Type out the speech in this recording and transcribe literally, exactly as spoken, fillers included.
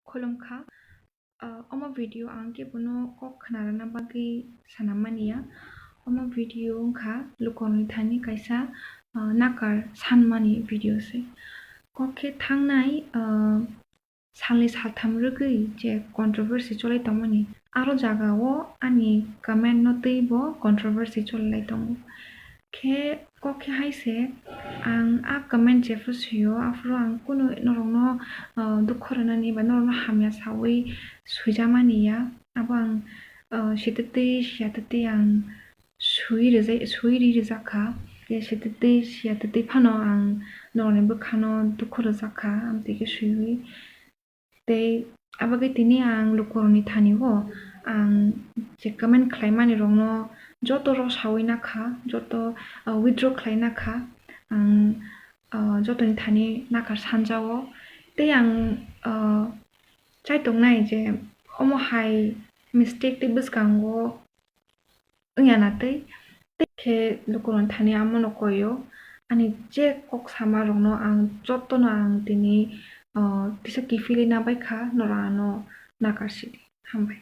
Khulumkha. Ah, omo video ang kebono kok khwnarwna bagwi sanammani ya. Omo video wngkha lukurokni thani kaisa, ah, nakar sanmani video se. Kok khe thangnai, ah, salni saltham rwgwi je controversy cholai tongmani, aro jagao ani comment no twi bo controversy cholai tongo. Khe kok khe hai se, ang a comment jephru sio, aphuru ang kunu norokno, ah, dukhu rwnani ba norokno hamya saui suijamani ya. Abo ang, ah, sitwtwi siyatwtwi ang sui rijai-, sui ri rijak kha. Khe sitwtwi siyatwtwi phano ang norokni bwkhano dukhu rwjak kha, amtwi khe suiwi. Tei abagwi tini ang lukurokni thani o ang je comment khlaimani rokno joto rosaui nakha, joto, ah, withdraw khlai nakha. Ang, ah, jotoni thani nakar sanjao. Tei ang, ah, chai tongnai je omo hai mistake tei bwskango wngya na tei, tei khe lukurokni thani amono koio. Ani je kok sama rokno ang jotono ang tini, ah, kisa kiphilwi nabaikha, norok ano nakar sidi. Hambai.